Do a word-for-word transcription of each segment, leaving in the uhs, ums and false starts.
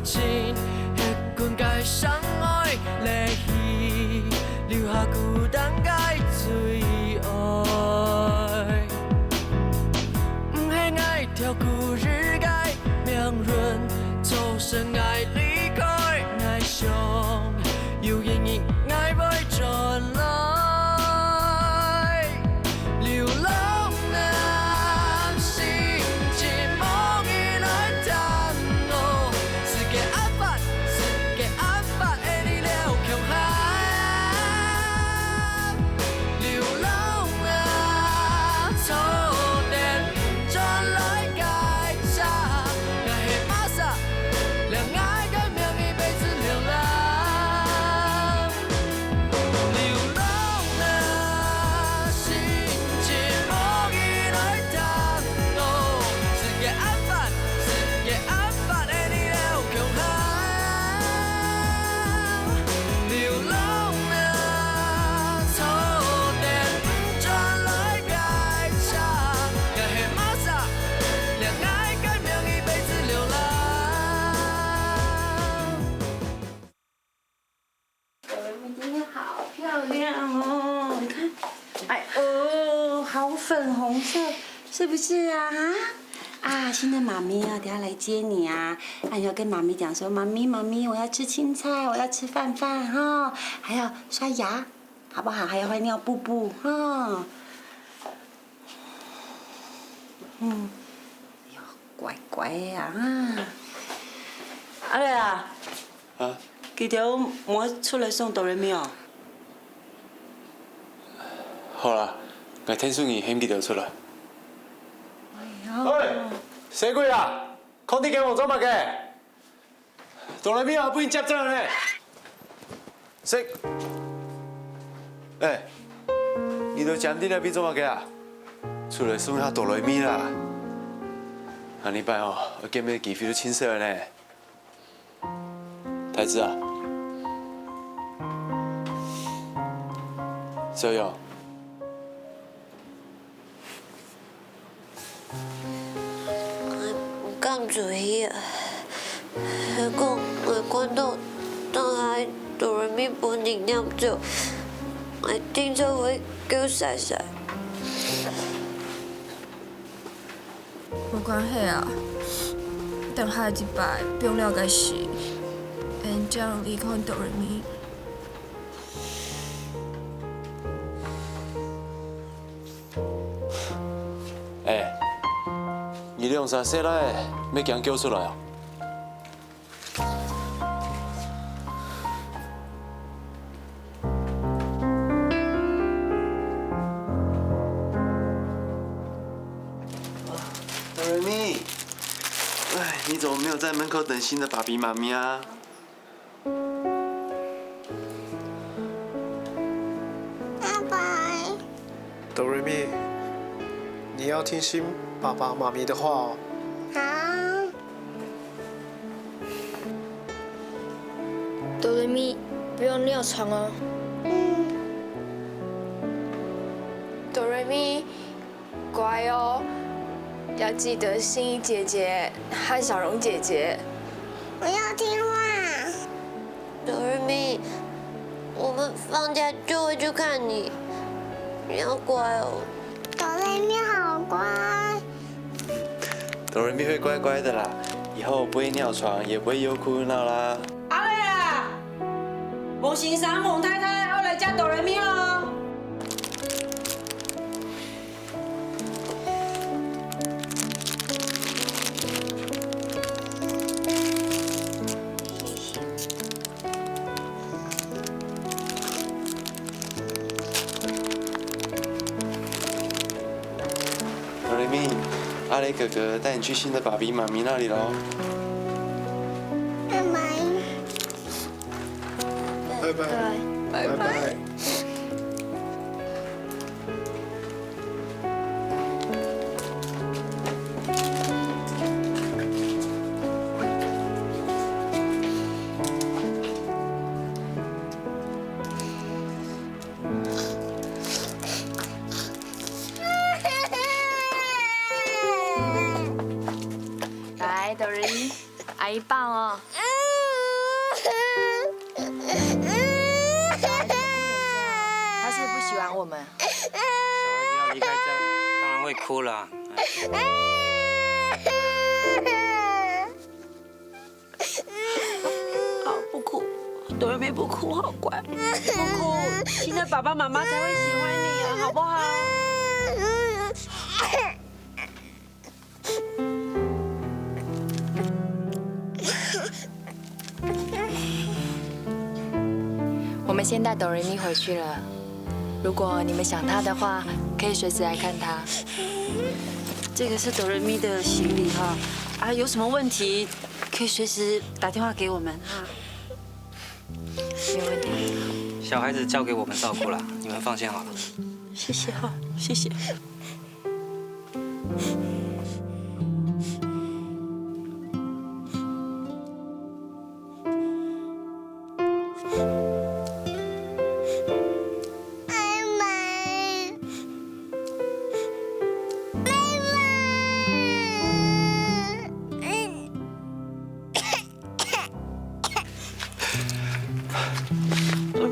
盡歇睏个相愛，離去，留下孤單个最愛。毋係𠊎跳過日个命運，造成𠊎離開，𠊎想有一日𠊎會轉來。 流浪啊，心情無人來聽哦，世界暗淡，世界暗淡，愛你了共下。流浪啊，錯點轉來解釋，𠊎係麼儕，了𠊎个名字變成流浪。 流浪啊，心情無人來聽哦，世界暗淡，世界暗淡，愛你了共下。流浪啊，錯點轉來解釋，𠊎係麼儕，了𠊎个名字變成流浪。 今天好漂亮哦！你看，哎哦，好粉紅色，是不是啊？啊，新的媽咪啊，等下來接你啊。啊，你要跟媽咪講說，媽咪，媽咪，我要吃青菜，我要吃飯飯哈，還要刷牙，好不好？還要換尿布布哈。嗯，哎呦，乖乖啊。阿瑞啊， 啊？佢兜無出來送哆來咪哦？好啦，𠊎𢯭手去喊佢兜出來。哎，細鬼啊，囥在間房做麼个？哆來咪啊，分人接走呢！細，哎，你兜站在這位做麼个啊？出來送下哆來咪啦！下禮拜哦，愛見面个機會都盡少呢。 太子啊，小勇，𠊎毋敢出去啊。係講𠊎看到當下哆來咪分人撿走，𠊎定著會噭煞煞。 無關係啊，等下一擺放尞个時，𠊎正離開哆來咪。哎，你兩儕細賴仔，乜驚噭出來啊？ 哆來咪，哎，你怎麼沒有在門口等新的爸比媽咪啊？拜拜。哆來咪，你要聽新爸爸媽咪的話哦。好。 哆來咪，不要尿床哦。哆來咪，乖哦，要記得心怡姐姐和小蓉姐姐。我要聽話。哆來咪，我們放假就會去看你，你要乖哦。哆來咪好乖。 哆來咪會乖乖的啦，以後不會尿床，也不會又哭又鬧啦。阿瑞啊，蒙先生、蒙太太愛來接哆來咪哦。 哆來咪，阿雷哥哥帶你去新的爸比媽咪那裡嘍。拜拜。拜拜。拜拜。拜拜。 來，哆瑞咪，阿姨抱哦。打我们？小孩子要离开家，当然会哭了。好，不哭，哆瑞咪不哭，好乖，不哭，现在爸爸妈妈才会喜欢你啊，好不好？我们先带哆瑞咪回去了。如果你们想他的话，可以随时来看他。这个是哆瑞咪的行李哈，啊，有什么问题可以随时打电话给我们哈。没有问题。小孩子交给我们照顾了，你们放心好了。谢谢哈，谢谢。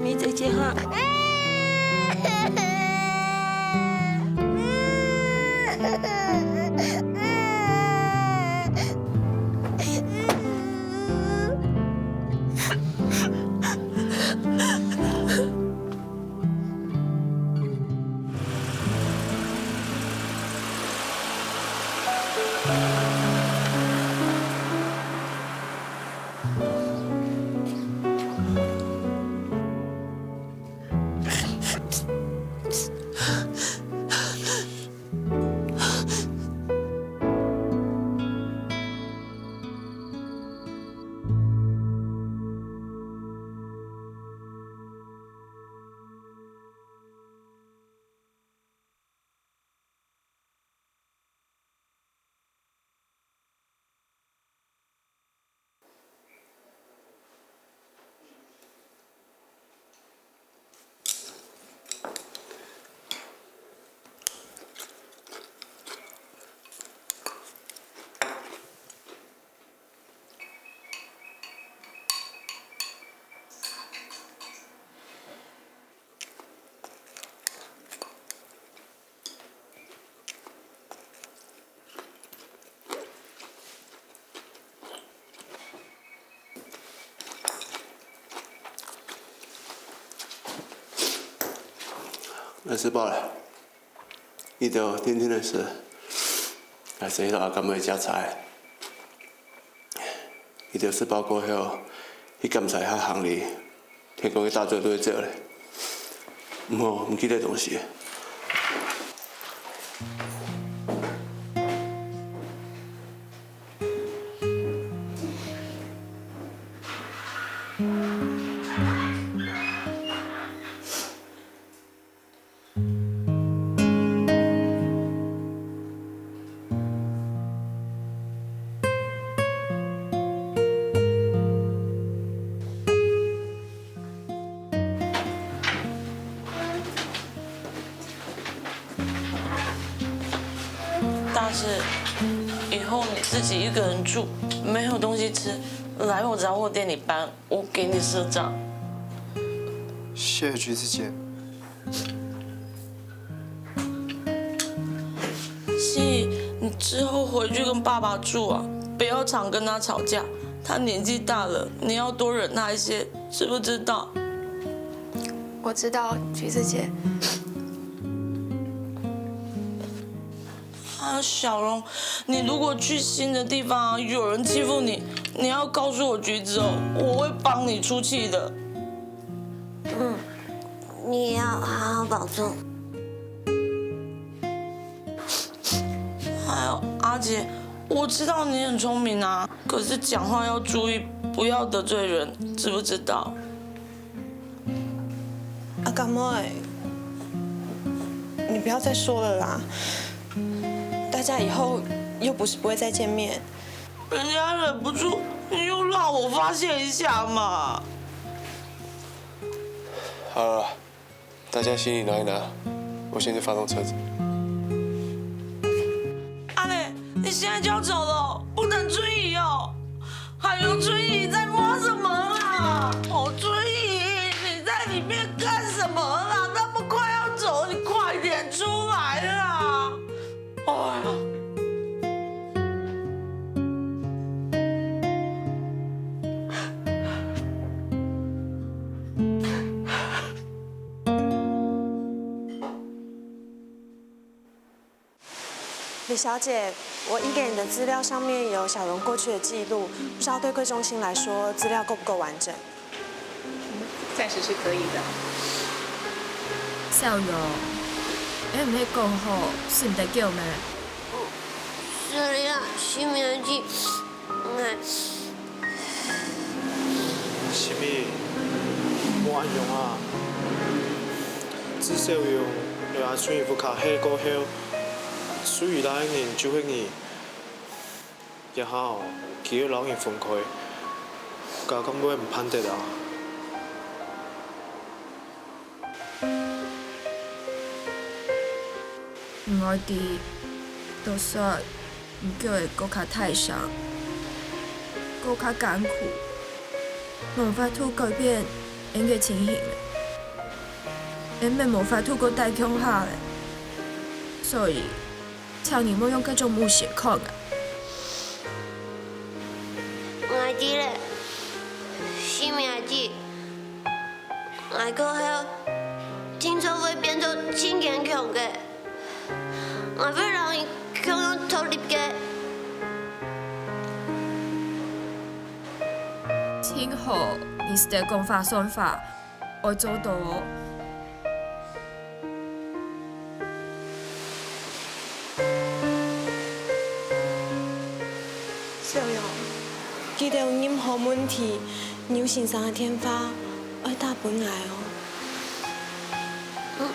咪姐姐哈。來食飽了，你兜定定仔食，來食你兜阿甘妹个食菜。你兜食飽過後，去檢查一下行李。 天光个大隊都會走咧，毋好毋記得東西。 但是以后你自己一个人住，没有东西吃，来我杂货店里搬，我给你赊账。谢谢橘子姐。 希怡，你之后回去跟爸爸住啊，不要常跟他吵架。他年纪大了，你要多忍他一些，知不知道？我知道，橘子姐。还有小荣，你如果去新的地方啊，有人欺负你，你要告诉我橘子哦，我会帮你出气的。嗯，你也要好好保重。 还有阿姐，我知道你很聪明啊，可是讲话要注意，不要得罪人，知不知道？阿甘妹，你不要再说了啦，大家以后又不是不会再见面。人家忍不住，你就让我发泄一下嘛。好了， 大家行李拿一拿，我先去发动车子。阿磊，你现在就要走了，不能追姨哦。还有追姨在摸什么啦？哦，追姨，你在里面干什么啦？他们快要走小姐，我已给你的资料上面有小荣过去的记录，不知道对贵中心来说，资料够不够完整？暂时是可以的。小荣，你毋係講好死毋得救咩？是啦，是毋得救。 心怡，莫恁樣啊！至少用你阿春姨屋下歇過後，水裡个人就係你。也好，佢愛摎你分開，家公會毋盼得啊！ 毋愛知，就算毋救會過較大聲，過較艱苦，無法度改變𠊎个情形了，𠊎乜無法度過戴強下了。所以，請你莫用該種目神看𠊎。𠊎知了，心怡阿姊。 𠊎過後，定著會變做盡堅強个。𠊎會摎你共樣獨立个。盡好，你識得講話算話，愛做到哦。 小楊，記得有任何問題，牛先生个電話愛打分𠊎哦。嗯。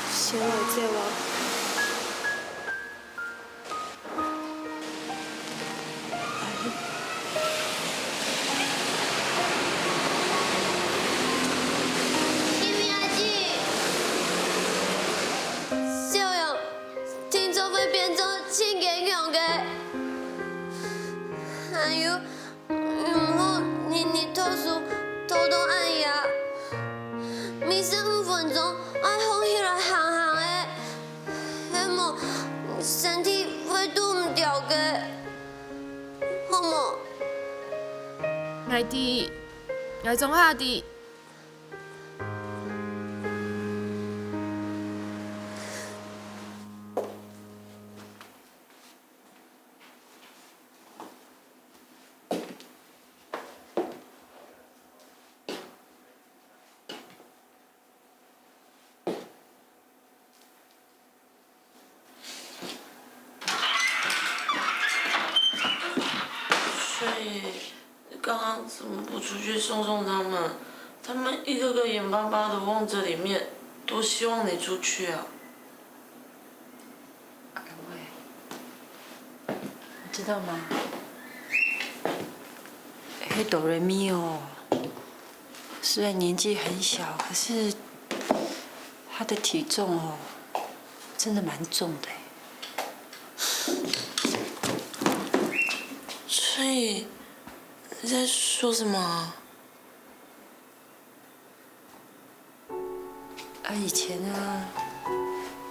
先來走啊。 心怡阿姊，小楊定著會變做盡堅強个。還有， 毋好日日讀書讀到恁夜，每十五分鐘愛䟘起來行行仔，係無身體會堵毋著个，好無？𠊎知，𠊎總下知。 所以，你刚刚怎么不出去送送他们？他们一个个眼巴巴的望着里面，多希望你出去啊！ 你知道吗？那哆瑞咪哦，虽然年纪很小，可是他的体重哦，真的蛮重的欸。所以你在说什么啊？ 啊，以前啊，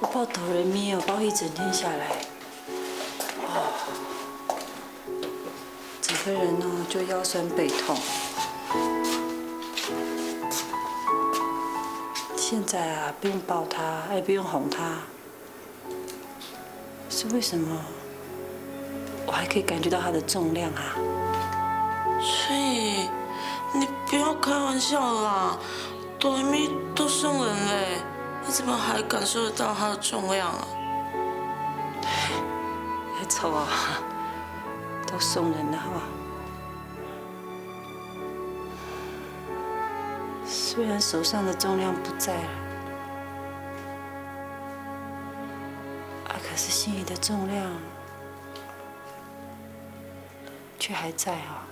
我抱哆瑞咪哦，抱一整天下来，哦，整个人哦就腰酸背痛。现在啊，不用抱他，也不用哄他， 是为什么我还可以感觉到它的重量啊？所以，你不要开玩笑啦，哆瑞咪都送人嘞，你怎么还感受得到它的重量啊？没错啊，都送人了哈。虽然手上的重量不在了， 啊，可是心怡的重量却还在哦。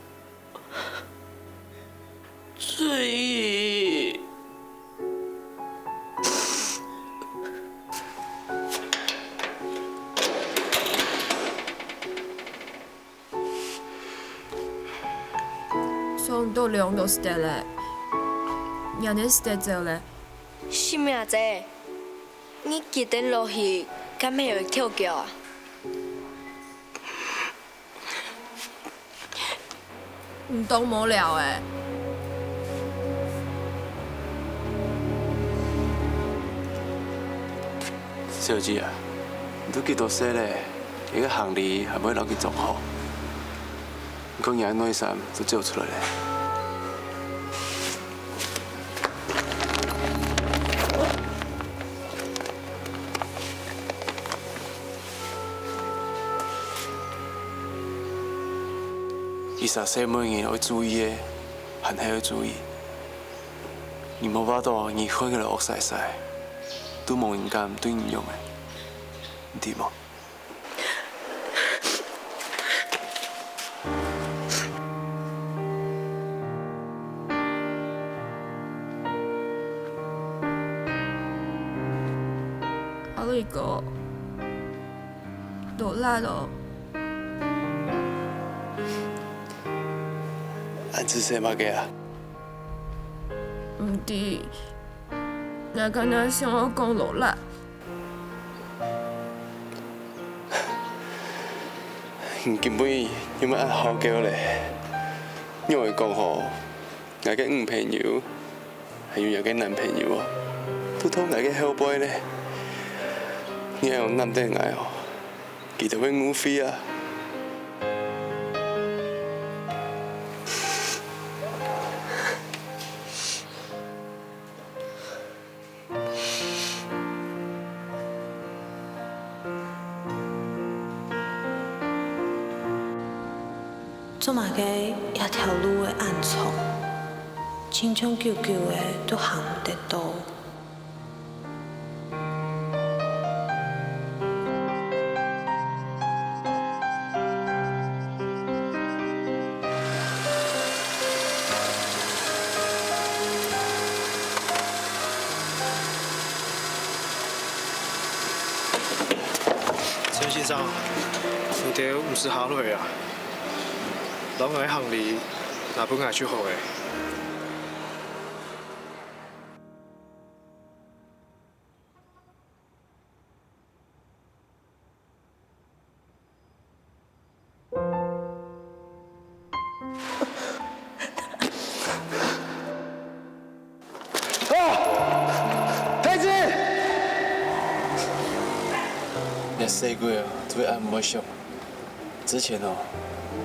所以，送到量都捨得咧，仰仔捨得走咧？心怡姐， 你急得落去，敢係會跳腳啊？你當無聊欸。小姐啊，你都幾多歲咧？你个行李還毋會摎佢裝好？你看你个內衫都走出來咧。 一儕細妹人愛注意个，還係愛注意。你無話到，你看起來惡勢勢，都無人敢對你仰仔，你知無？ 阿瑞哥，勞力哦。恁仔細麼个啊？毋知，𠊎敢若想愛講勞力。 你今晡日仰會恁好噭咧？仰會講吼，𠊎个女朋友，還有若个男朋友哦，都在𠊎个後背咧。你愛仰攬等𠊎哦，佢兜會誤會啊。 做麼个這條路會恁長，親像久久仔都行毋得到。 陳先生，你兜毋使下來啊，摎𠊎行李拿分𠊎就好咧。 啊！太子！這細鬼啊，做得恁毋會想。之前哦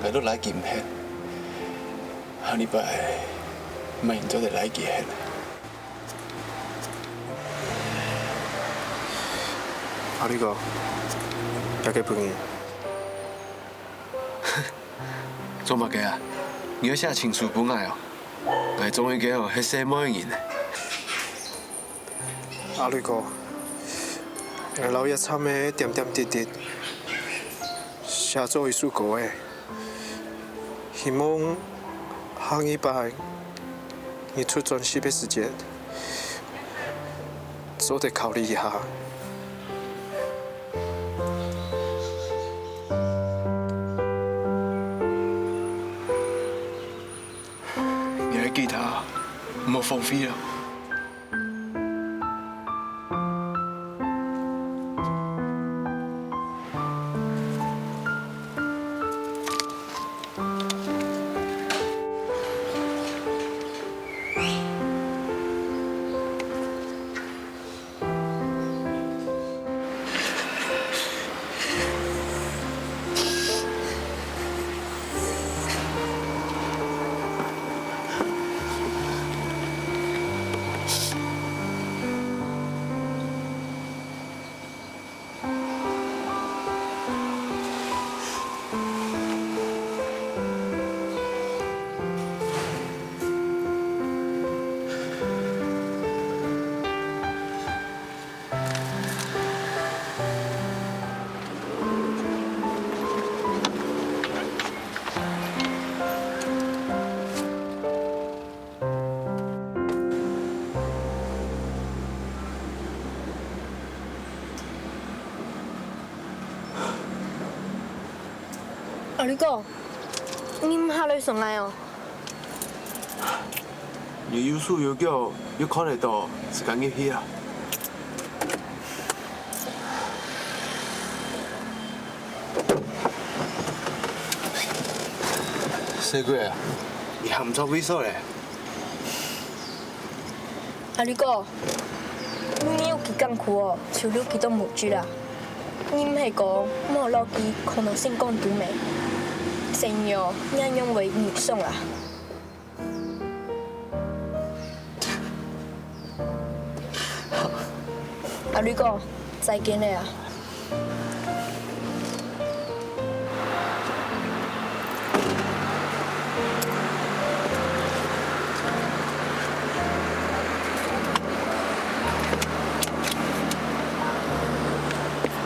，𠊎都來佢毋忒，下禮拜，毋係你做得來佢忒。 阿力哥，這个分你。做麼个啊？你愛寫情書分𠊎哦？𠊎中意个哦，係細妹人呢。阿力哥，𠊎摎葉燦个點點滴滴，寫做一首歌仔。 希望下二擺你出專輯个時節，做得考慮一下。你个吉他，毋好荒廢啊！ 阿力哥，你毋下來送𠊎哦？你有手有腳，又看得到，自家入去啊！細鬼啊，行毋著位所咧。阿綠哥，你有幾艱苦哦，就留幾多物質啊？你毋係講無落去可能性降低咩？生意哦，你仰會恁爽啊？ 阿綠哥，再見了啊！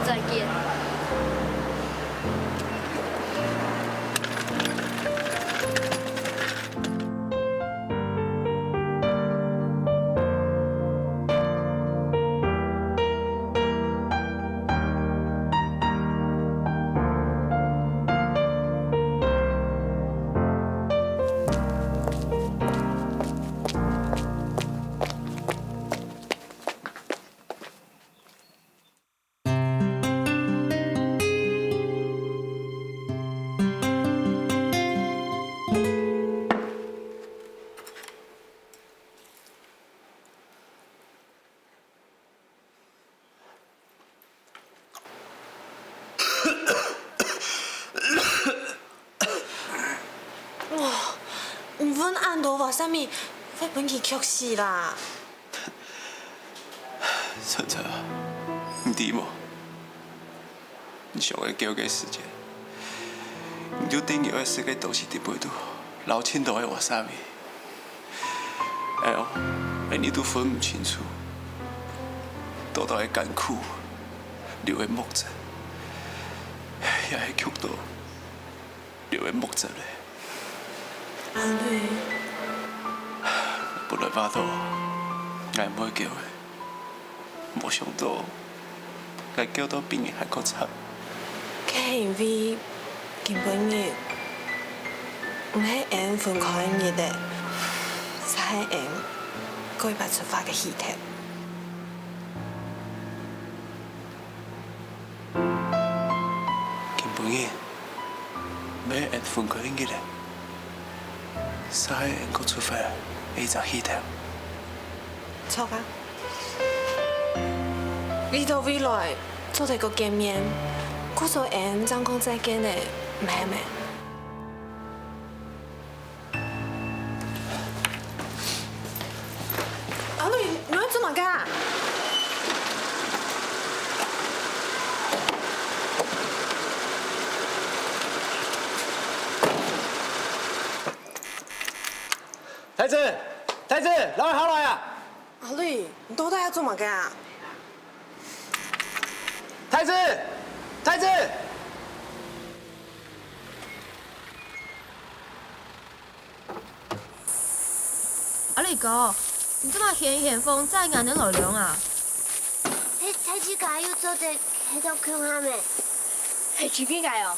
再見。哇，你搵恁多wasabi，會分佢噭死啦！晨晨啊，你知無？你上愛噭个時節，你就等於愛食个都市裡背肚，留盡多个wasabi。哎喲，哎，你都分毋清楚，到底係艱苦流个目汁，也係噭到 流个目汁咧。阿綠，本來話著，𠊎毋會噭个，無想到，𠊎噭到比你還較慘。該係因為今晡日，毋係𠊎分開个日仔，就係𠊎告白出發个日頭。 今晡日，毋係𠊎分開个日仔，就係𠊎告白出發个一隻日頭。著啊！為著未來做得過見面，故所𠊎正講再見个，毋係咩？ 阿綠，你愛做麼个啊？太子，太子，來，下來啊！阿綠，你到底愛做麼个啊？太子，太子！ 阿綠哥，你做麼个掀掀風載𠊎等來尞啊？大，大自家有做得歇到共下咩？係自家个哦。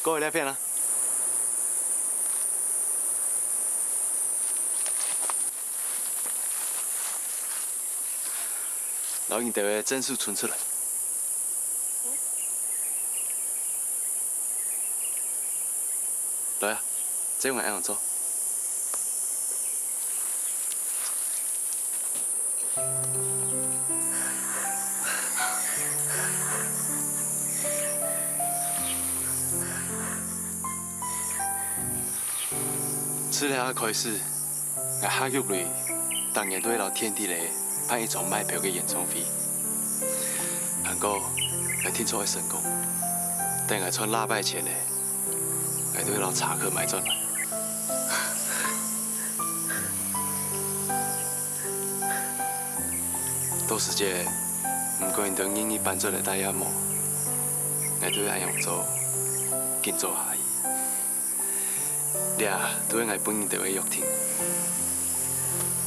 過來這片啊。 摎你兜个證書伸出來。來啊，這用𠊎恁樣做。 自這下開始，𠊎客語裡逐年都會摎天地咧辦一場賣票个演唱會。還過，𠊎定著會成功。等𠊎賺吶拜錢咧，𠊎都會摎車殼賣轉來。到時節，毋管你兜願意搬轉來戴也無，𠊎都會恁樣做，緊做下去。 這都係𠊎分你兜个約定。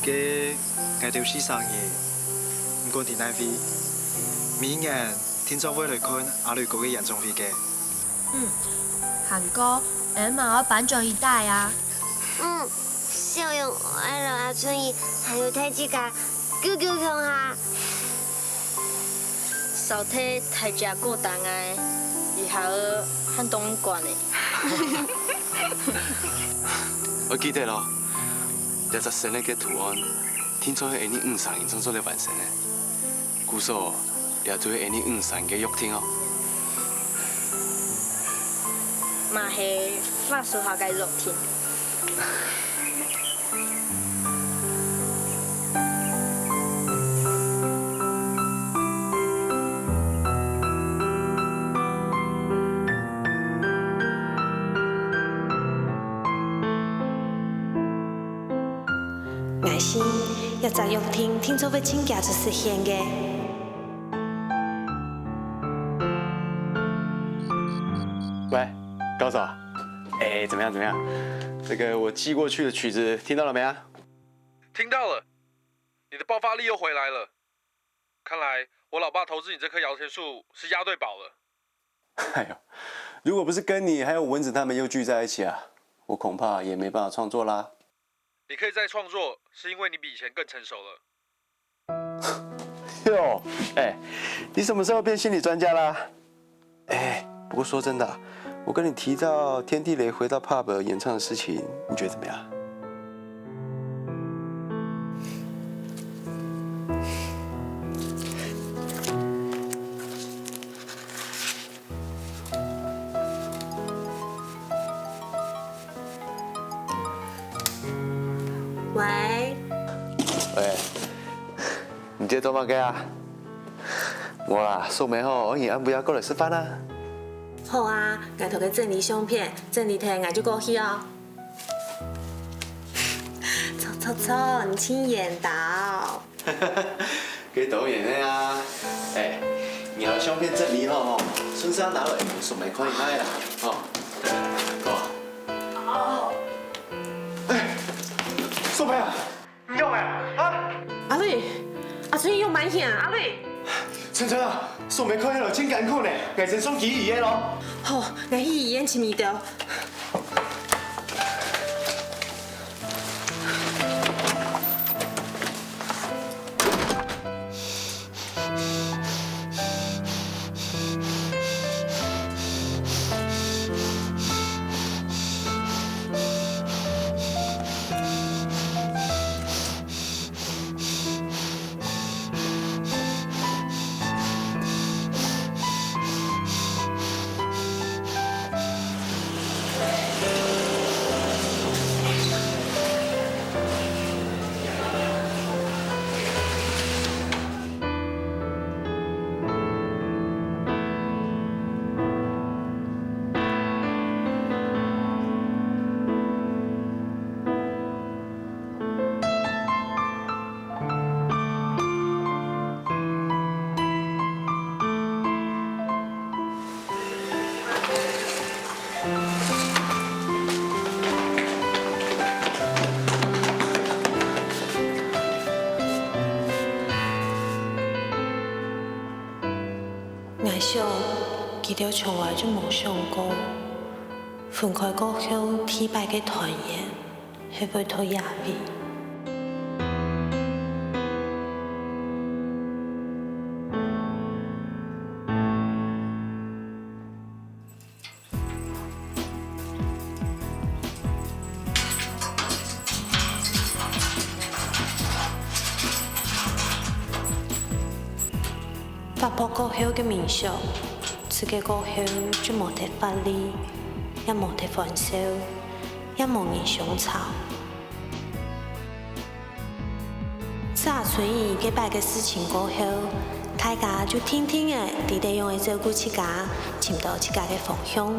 該𠊎兜四儕人，毋管在哪位，每年定著會來看阿雷哥个演唱會个。嗯，還過，Emma愛搬轉去戴啊。嗯，小勇愛摎阿春姨還有大自家，久久共下。掃忒大隻个單仔，以後還當慣呢。愛記得哦，這隻生日个圖案，定著係𠊎等五儕人創作來完成个。故所，這就係𠊎等五儕人个約定哦。嘛係畫書下个約定。 𠊎信，這隻約定定著會盡遽就實現个。喂，高嫂，哎，怎麼樣，怎麼樣？這個我寄過去的曲子聽到了沒啊？聽到了，你的爆發力又回來了。看來我老爸投資你這棵搖錢樹是押對寶了。哎呦，如果不是跟你還有蚊子他們又聚在一起啊，我恐怕也沒辦法創作啦。你可以再創作，是因為你比以前更成熟了。喲，哎，你什麼時候變心理專家啦？哎，不過說真的啊，我跟你提到天地雷回到 pub 演唱的事情，你覺得怎麼樣？ 喂。喂，你在做麼个啊？無啦，素梅吼，愛你暗晡夜過來食飯啊。好啊，𠊎同佢整理相片，整理忒𠊎就過去哦。著著著，你真緣投。 該當然个啊！哎，你个相片整理好吼，順續拿來分素梅看一下啦，吼。好啊。哦。哎，素梅啊，你仰仔啊？啊？阿瑞，阿春仰般形啊？阿瑞。春春啊，素梅看起來真艱苦呢，𠊎先送佢去醫院咯。好，𠊎去醫院尋佢兜。 𠊎想，佢兜從來就無想過，分開過後第一擺个團圓 係會在這位。發博過後个民宿，自家過後就無忒發力，也無忒歡笑，也無人相吵。 自阿春姨該擺个事情過後，大家就定定仔知得仰仔照顧自家，尋到自家个方向，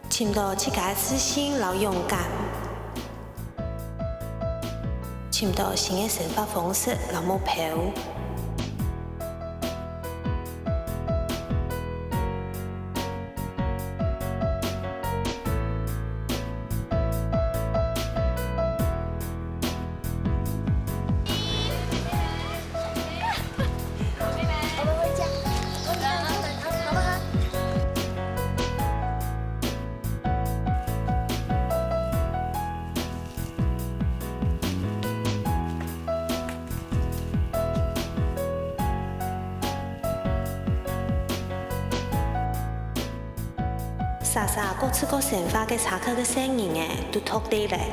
尋到自家个自信摎勇敢，尋到新个生活方式摎目標。儕儕各自過生活个社區个細人仔都讀大了。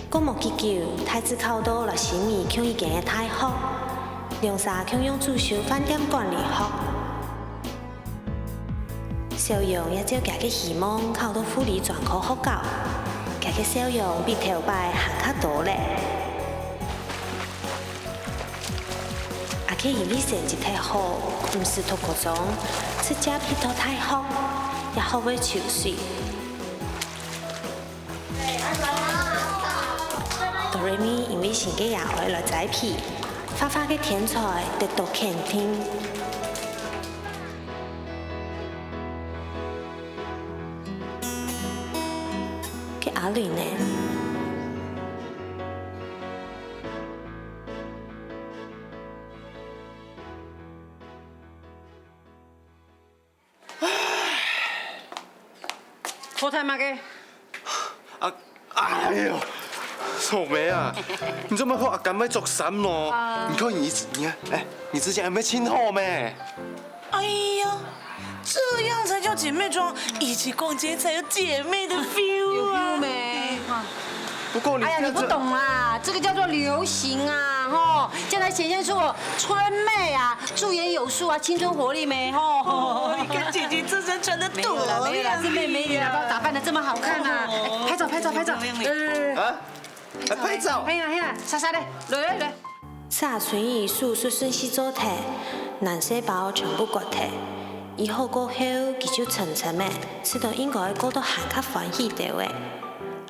過無幾久，大志考到來悉尼共一間个大學，兩儕共樣主修飯店管理學。小楊也照佢个希望考到護理專科學校，佢个笑容比頭擺還較多了。 阿K因為成績忒好，毋使讀高中，直接去讀大學，也學會泅水。Do Re Mi因為新个爺哀來栽培，畫畫个天才得到肯定。該阿雷呢？ 好睇麼个？啊，哎喲，草莓啊，你做麼个學阿甘妹著衫咯？你看你，你看，哎，你之前還沒穿好咩？哎呀，這樣才叫姐妹裝，一起逛街才有姐妹的feel啊！有feel沒？不過你哎呀，你不懂啦，這個叫做流行啊，吼，這樣才顯現出我春妹啊，駐顏有術啊，青春活力咩，吼。哦，你看姐姐這身穿得多漂亮啊！沒有啦，沒有啦，是妹妹你啦，把我打扮得這麼好看啊！哎，拍照，拍照，拍照，呃，啊？還拍照？哎呀，哎呀，莎莎嘞，來來來。 阿春姨手術順序做忒，難細胞全部割忒。醫好過後，佢就沉沉仔，試著應該過到還較歡喜兜仔。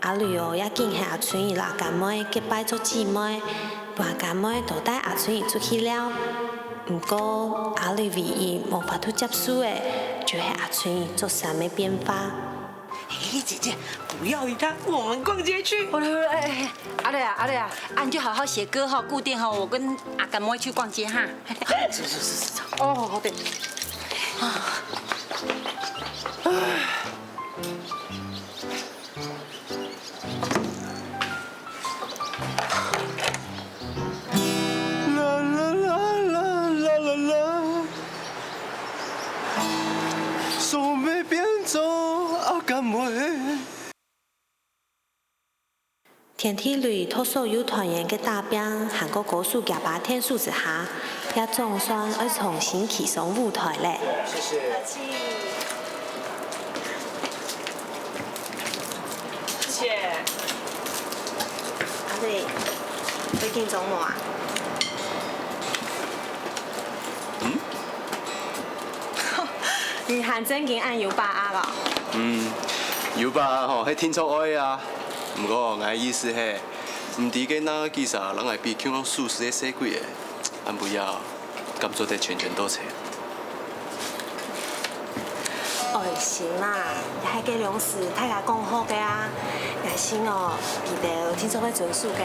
阿雷哦，也緊喊阿春姨摎甘妹結拜做姊妹，分甘妹多帶阿春姨出去尞。毋過，阿雷唯一無法度接受个，就係阿春姨著衫个變化。 嘿，姐姐，不要理他，我們逛街去。好了，好了，哎，哎，阿瑞啊，阿瑞啊，啊，你就好好寫歌哈，顧店哈，我跟阿甘妹去逛街哈。走，走，走，走，走。哦，好的。 啦啦啦啦啦啦啦，手没变做阿甘妹。天地里托所有團員个打拚，還過歌手厥爸天使之下，也總算愛重新企上舞台咧。謝謝。 謝謝。阿瑞，會緊張無啊？嗯？你還正經恁有把握哦。嗯，有把握吼，係定著愛啊。毋過，𠊎意思係，毋知該哪幾儕人愛比共樣舒適个細鬼仔，恁不要。 敢做得全全到齊？愛心啊，也係該量時大家講好个啊。𠊎信哦，佢兜定著會遵守个。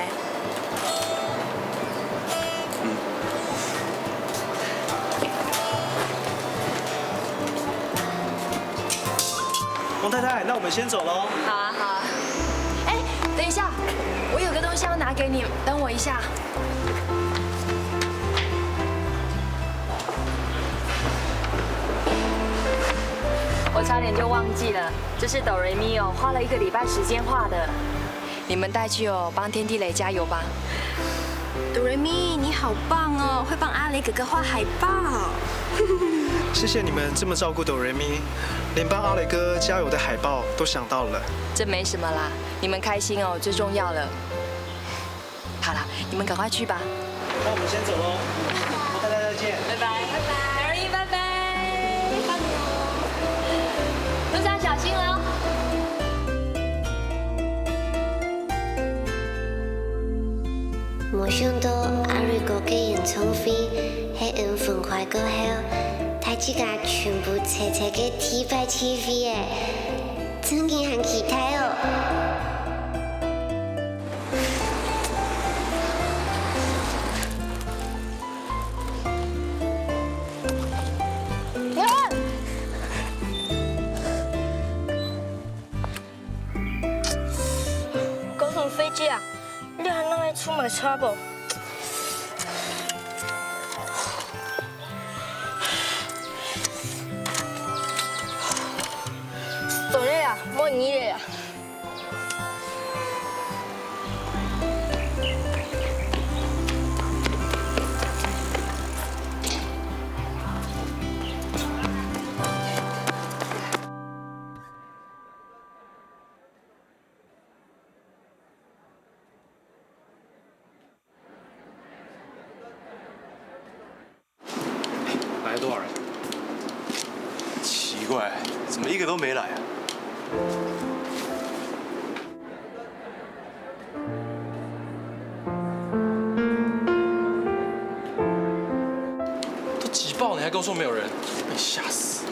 嗯。王太太，那我們先走嘍。好啊，好啊。哎，等一下，我有個東西要拿給你，等我一下。 我差點就忘記了，這是Do Re Mi哦，花了一個禮拜時間畫的。你們帶去哦，幫天地雷加油吧。Do Re Mi，你好棒哦，會幫阿雷哥哥畫海報。謝謝你們這麼照顧Do Re Mi，連幫阿雷哥加油的海報都想到了。這沒什麼啦，你們開心哦，最重要了。 好了，你們趕快去吧。那我們先走嘍，大家再見。拜拜。拜拜。拜拜。路上小心哦。無想到阿瑞哥个演唱會係𠊎分開過後，大自家全部齊齊个第一擺聚會欸，真經還期待哦！ 高雄飛機啊，你還能來出門車無？ Do Re 無你咧啊！来多少人？奇怪，怎么一个都没来啊？都挤爆，你还跟我说没有人？被吓死！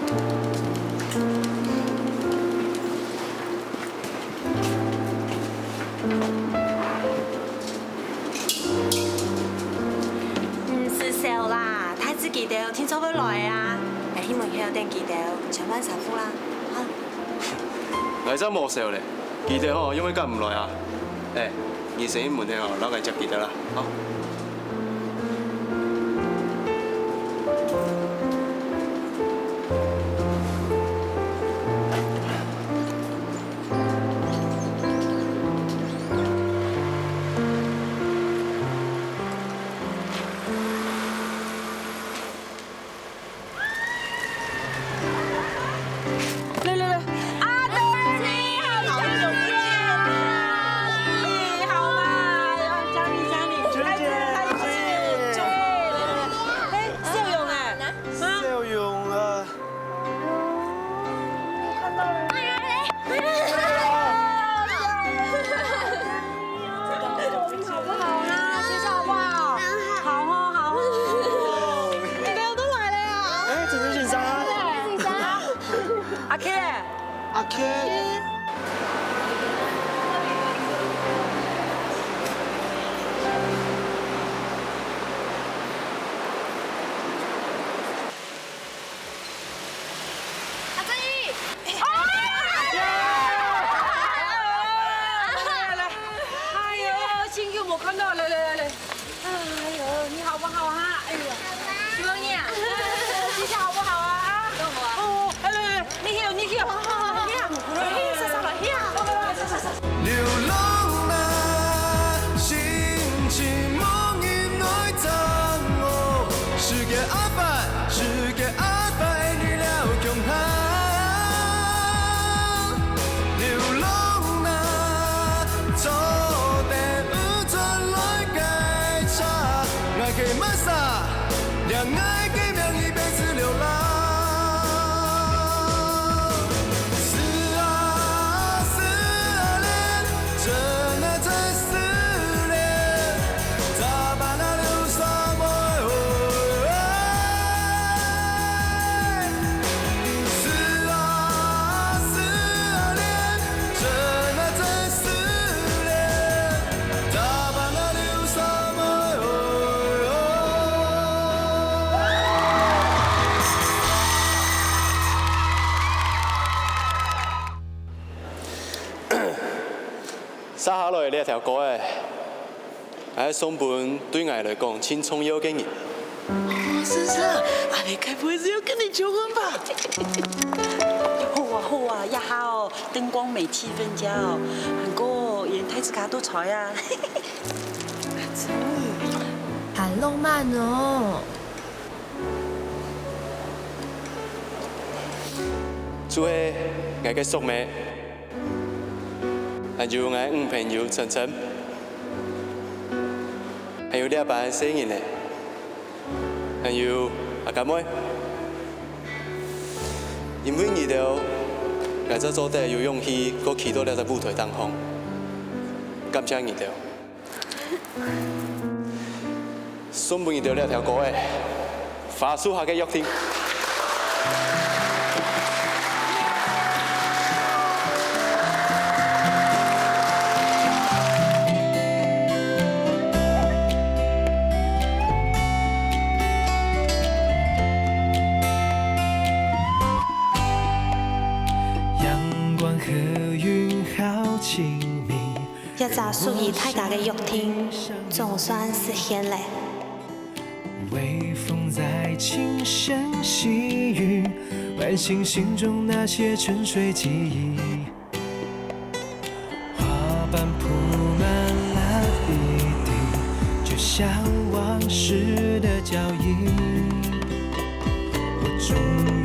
毋使愁啦，大姊佢兜定著會來啊！𠊎希望佢兜等佢兜千萬辛苦啦，哈。𠊎正無愁咧，佢兜吼，仰會趕毋來啊？欸，你先去門口吼，摎𠊎接佢兜啦，吼。 來來來，阿德，好久不見啊！你好嗎？佳妮，佳妮，佳妮，哎，笑容哎，啊？笑容啊！看到了。 好不好啊？學校好不好？很好。好哦，好哦。你們都來了呀？哎，怎麼緊張啊？對，緊張。阿K，阿K。阿正義！哦！來，來，來，哎呦，真久無看到，來，來，來，來。哎呦，你好不好啊？哎呦，希望你啊，學校好不好啊？啊？哦，來，來，來，你去，你去，你去，你去。 流浪啊，心情無人來掌握，世界阿發，世界阿發，你了共下。流浪啊，做得有轉來个車，𠊎个麼儕，讓𠊎个名一輩子流浪。 思啊，思啊戀，真啊真思戀，咋辦啊，流啥么？思啊，思啊戀，真啊真思戀，咋办啊，流啥么？ 續下來這條歌仔，𠊎愛送分對𠊎來講盡重要个人。哦，是，是，阿妹該不會是要跟你求婚吧？好啊，好啊，這下哦，燈光美，氣氛佳哦，還過連大自家都在啊。還浪漫哦。 就係𠊎个叔姆，還有𠊎女朋友晨晨，還有這班細人仔，還有阿甘妹。因為你兜，𠊎正做得有勇氣過企到這隻舞台頂項。感謝你兜。 送分你兜這條歌仔，《花樹下个約定》。 一隻屬於大家个約定，總算實現了。微風在輕聲細語，喚醒心中那些沉睡記憶。帆铺满了一地，就像往事的脚印。我终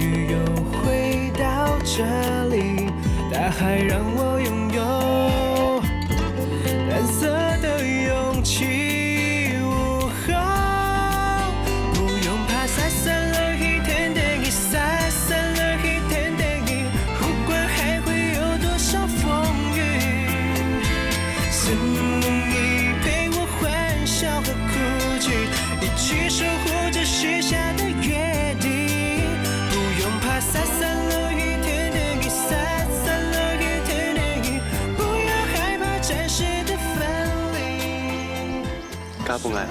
于又回到这里，大海让我拥有蓝色的勇气。 不用怕洒散了一点点雨，洒散了一点点雨，不管还会有多少风雨，是你陪我欢笑和哭泣，一起守护着许下的约定。不用怕洒散了一点点雨，洒散了一点点雨，不要害怕暂时的分离。 交分𠊎啦。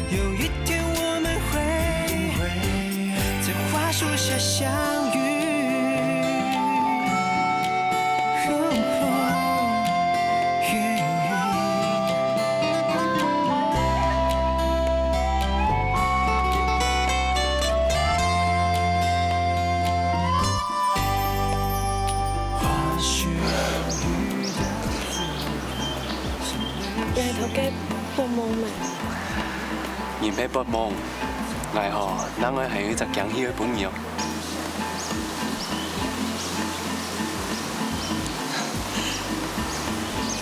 有一天我们会在花树下相遇。這係頭家發夢咩？人係發夢，𠊎吼，哪會還有一隻驚喜个朋友。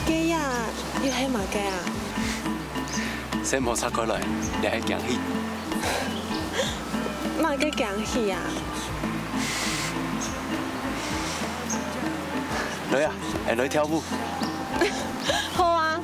該呀，又係麼个啊？先莫插過來，這係驚喜。麼个驚喜啊？來啊，𠊎來跳舞。 好啊。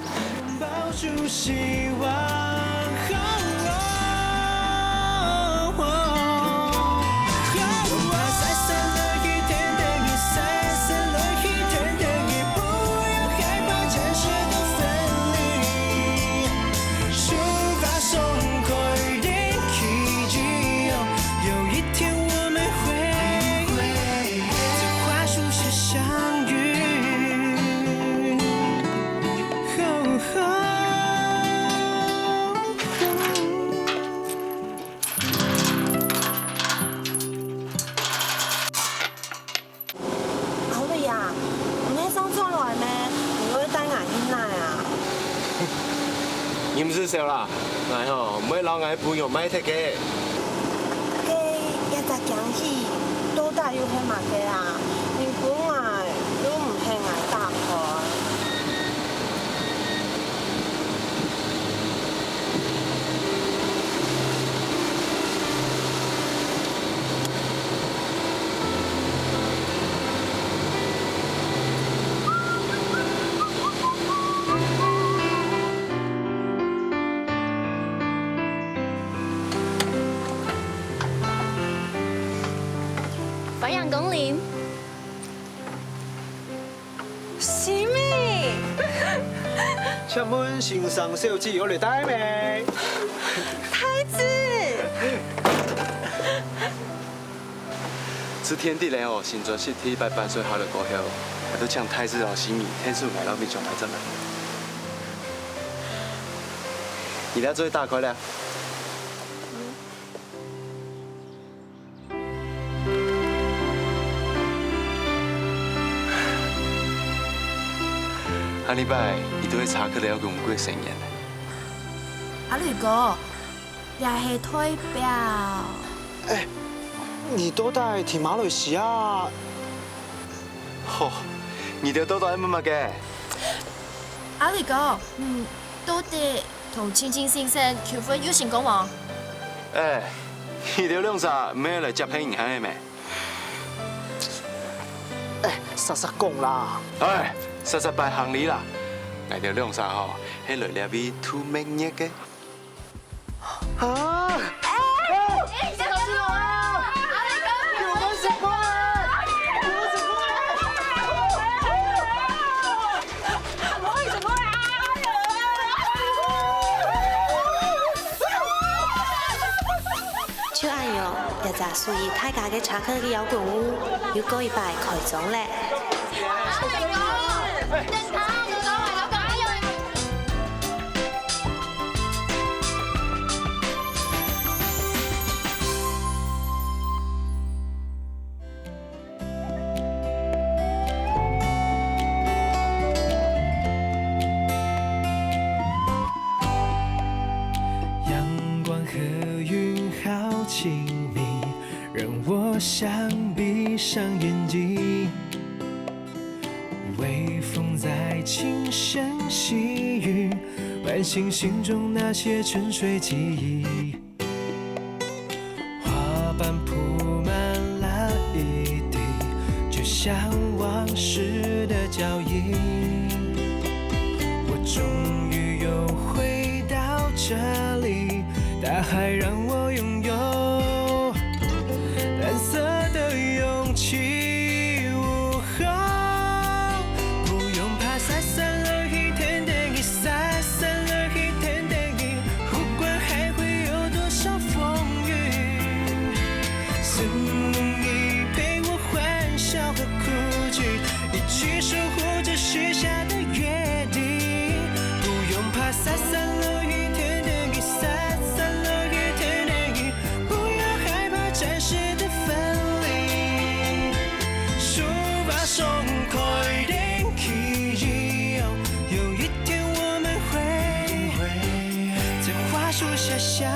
阿偉啊，你係想轉來咩？你會帶𠊎去哪啊？你毋使愁啦，𠊎吼，毋會摎𠊎个朋友賣忒个。該這隻驚喜到底又係麼个啊？你分𠊎，又毋係𠊎打開。 歡迎光臨。 心怡！請問先生小姐有來戴無？太子！自天地人哦，新專輯第一擺版稅下來過後，𠊎都請太子摎心怡牽手來到民雄拍照啦。你這做得打開了。 下禮拜，你就會查克了𠊎个生日了。阿雷哥，這係代表。哎，你到底在馬來西亞？吼，你兜到底愛問麼个？阿雷哥，嗯，到底 同青青先生求婚有成功無？哎，你兜兩儕毋係來接客人客个咩？哎，煞煞講啦。哎，煞煞擺行禮啦。𠊎兜兩儕吼，係來這位度蜜月个。啊！哎，哎，你小心哦！阿雷哥，你有沒有想過啊？你有沒有想過啊？ 就恁樣，這隻屬於大家个查克力搖滾屋又過一擺開張咧！想闭上眼睛，微风在轻声细语，唤醒心中那些沉睡记忆。花瓣铺满了一地，就像往事的脚印。我终于又回到这里，大海让我拥有 蓝色的勇气。不用怕洒散了一天的雨，洒散了一天的雨，不管还会有多少风雨。是你陪我欢笑和哭泣，一起守护这许下的约定。不用怕洒散了一天的雨，洒散了一天的雨， 不要害怕暂时的分离，书法松开点记忆，有一天我们会在花树下相